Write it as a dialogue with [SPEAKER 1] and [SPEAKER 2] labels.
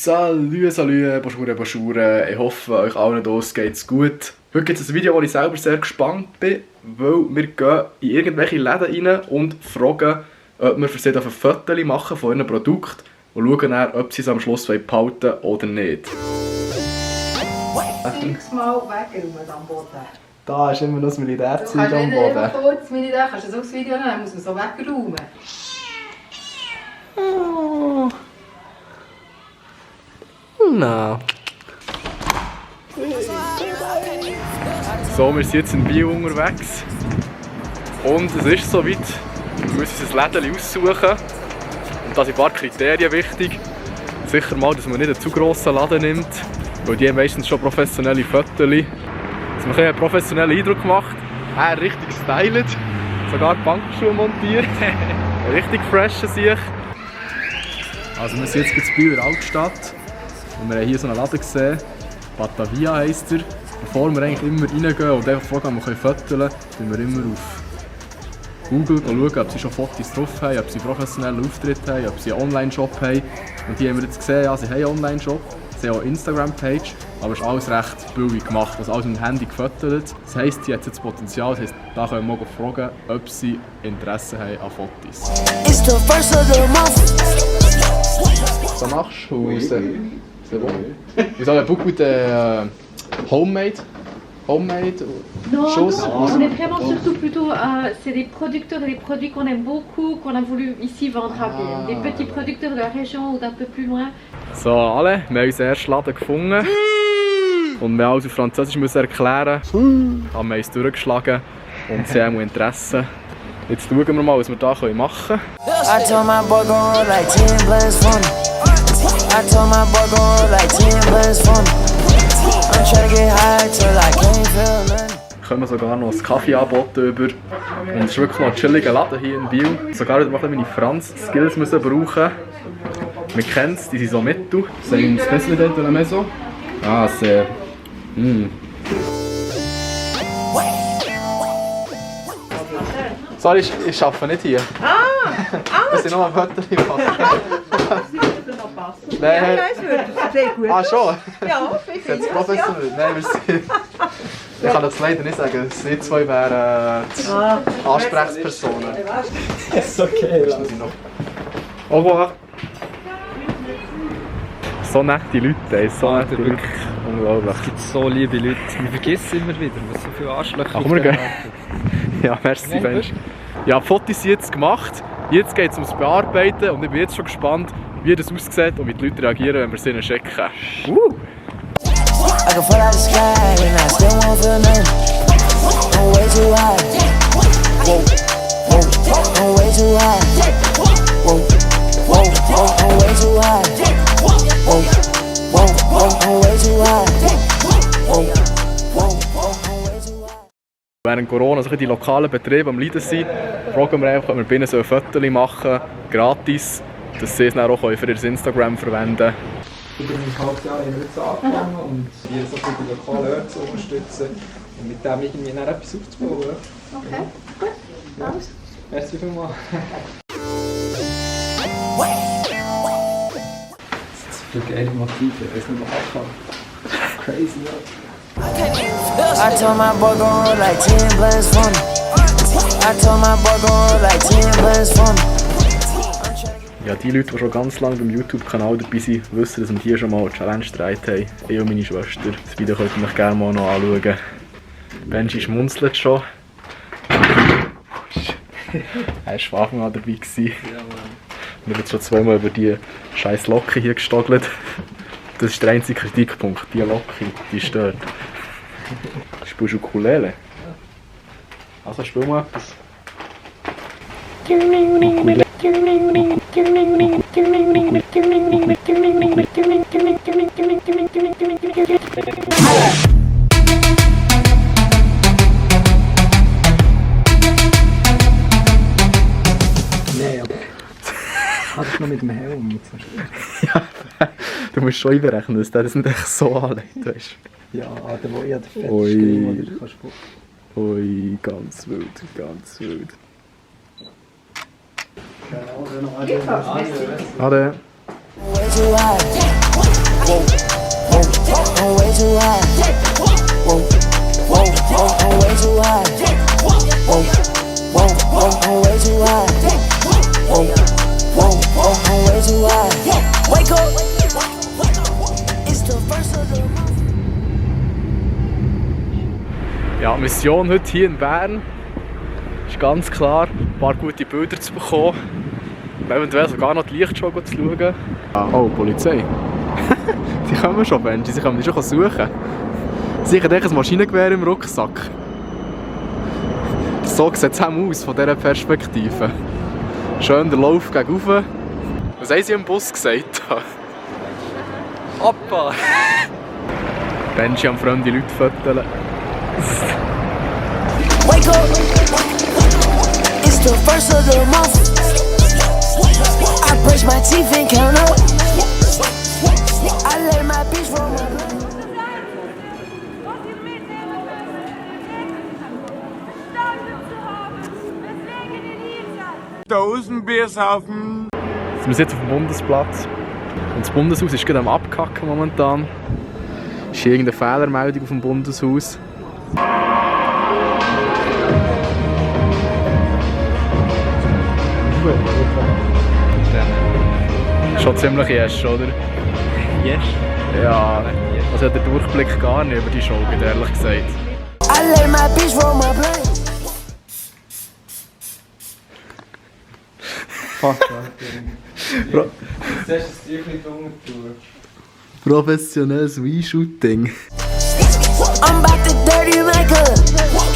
[SPEAKER 1] Salü, Bonjour, ich hoffe, euch allen hier geht's gut. Heute gibt es ein Video, wo ich selber sehr gespannt bin, weil wir gehen in irgendwelche Läden rein und fragen, ob wir für sie ein Foto machen von ihrem Produkt und schauen dann, ob sie es am Schluss behalten wollen oder nicht.
[SPEAKER 2] X-mal weggeräumt am Boden.
[SPEAKER 1] Da ist immer noch das Militärzeug am
[SPEAKER 2] Boden.
[SPEAKER 1] Boden.
[SPEAKER 2] Kannst du kurz Militär, kannst du so das Video nehmen, muss man so wegräumen.
[SPEAKER 1] Oh. Na. So, wir sind jetzt in Biel unterwegs. Und es ist soweit. Wir müssen uns ein Läden aussuchen. Und da sind ein paar Kriterien wichtig. Sicher mal, dass man nicht einen zu grossen Laden nimmt. Weil die haben meistens schon professionelle Fotos. Das hat mir einen professionellen Eindruck gemacht. Richtig stylisch. Sogar Bankschuhe montiert. Richtig fresh an sich. Also wir sind jetzt in Bieler Altstadt. Und wir haben hier so einen Laden gesehen. Batavia heisst er. Bevor wir eigentlich immer reingehen und einfach fragen, ob wir fotografieren können, schauen wir immer auf Google und schauen, ob sie schon Fotos drauf haben, ob sie professionellen Auftritt haben, ob sie einen Online-Shop haben. Und hier haben wir jetzt gesehen, ja, sie haben einen Online-Shop, sie haben auch eine Instagram-Page, aber es ist alles recht billig gemacht, also alles mit dem Handy gefotografiert. Das heisst, sie hat jetzt Potenzial, das heisst, da können wir mal fragen, ob sie Interesse haben an Fotos. Ça marche ou c'est bon? Vous avez beaucoup de homemade choses?
[SPEAKER 3] Non, on est vraiment surtout plutôt, c'est des producteurs et des produits qu'on aime beaucoup, qu'on a voulu ici vendre à Biel. Des petits producteurs de la région ou d'un peu plus loin.
[SPEAKER 1] So, alle, wir haben unseren ersten Laden gefunden. Und wir haben alles auf Französisch müssen erklären. Haben wir uns durchgeschlagen und sie haben Interesse. Jetzt schauen wir mal, was wir hier machen können. Wir können sogar noch einen Kaffee anbieten über. Und es ist wirklich noch ein chilliger Laden hier in Biel. Sogar wieder meine Franz-Skills müssen brauchen. Wir kennen es, die sind so mittel. C'est une spécialité de la maison. Ah, c'est... Sorry, ich arbeite nicht hier. Wir sind nur ein Foto machen. Nein,
[SPEAKER 2] Ja, es wird sehr gut.
[SPEAKER 1] Ah, schon?
[SPEAKER 2] Ja, ich
[SPEAKER 1] Sind
[SPEAKER 2] finde
[SPEAKER 1] Sie professionell? Nein, wir sind... Ich kann das leider nicht sagen. Sie zwei wären die Ansprechpersonen. Ist okay, Au revoir. So nette Leute, so nette Leute. Unglaublich.
[SPEAKER 4] Es gibt so liebe Leute. Wir vergessen immer wieder, was so viele Arschlöcher
[SPEAKER 1] Ach, wir gehen. Ja, merci, Mensch. Ja, die Fotos sind jetzt gemacht. Jetzt geht es ums Bearbeiten und ich bin jetzt schon gespannt, wie das aussieht und wie die Leute reagieren, wenn wir sie ihnen schicken. Während Corona so die lokalen Betriebe am Leiden sind, fragen wir einfach, ob wir bei ihnen so ein Foto machen, gratis, dass sie es dann auch für ihr Instagram verwenden können.
[SPEAKER 5] Über ein halbes Jahr haben wir jetzt angefangen und wir so die lokalen Orte zu unterstützen und mit dem irgendwie dann etwas aufzubauen.
[SPEAKER 3] Okay, gut.
[SPEAKER 5] Ja. Merci vielmals. Das sind so geile Motive, ich weiß nicht, was ich kann. Crazy, ja.
[SPEAKER 6] I told my boy gon' roll like 10 blunts for me. I told my boy gon' roll like 10 blunts for me.
[SPEAKER 1] Ja, die Leute, die schon ganz lange beim YouTube-Kanal dabei sind, wissen, dass wir hier schon mal eine Challenge gedreht haben. Ich und meine Schwester. Das Video könnt ihr euch gerne mal noch anschauen. Benji schmunzelt schon. Er war von Anfang an dabei. Und ich bin schon zweimal über die scheiß Locke hier gestogelt. Das ist der einzige Kritikpunkt. Die Locke, die stört. Spielst du Ukulele? Also spiel mal etwas. Ukulele.
[SPEAKER 5] Nein, aber... Hast du noch mit dem Helm?
[SPEAKER 1] Ja, du musst schon einberechnen, dass der das nicht echt so anlegt, weißt
[SPEAKER 5] Ja, der wo ja der fetteste
[SPEAKER 1] Ui.
[SPEAKER 5] Screen, oder kannst du...
[SPEAKER 1] Ui, ganz wild, ganz wild. Ade.
[SPEAKER 6] Way too high.
[SPEAKER 1] Ja, Mission heute hier in Bern ist ganz klar, ein paar gute Bilder zu bekommen. Und eventuell sogar noch die Lichtshow zu schauen. Oh, Polizei. Die kommen schon, Benji, sie können dich schon suchen. Sie haben ein Maschinengewehr im Rucksack. So sieht es aus von dieser Perspektive. Schön der Lauf gegen rauf. Was haben sie im Bus gesagt? Oppa! Benji am fremde Leute fotografieren.
[SPEAKER 6] Wake up, it's the first of the month. I brush my teeth and count up. I let my bitch roll my blood.
[SPEAKER 7] Dosenbiershaufen.
[SPEAKER 1] Wir sind jetzt auf dem Bundesplatz. Und das Bundeshaus ist gerade am Abkacken momentan. Ist hier irgendeine Fehlermeldung auf dem Bundeshaus? Schon ziemlich yes, oder?
[SPEAKER 4] Yes.
[SPEAKER 1] Ja, also der Durchblick gar nicht über die Show, ehrlich gesagt.
[SPEAKER 6] I let my bitch roll my blood.
[SPEAKER 5] Fuck, Alter. Jetzt hast du das Tüchlein drunter.
[SPEAKER 1] Professionelles Wii-Shooting.
[SPEAKER 6] I'm about to dirty my gun.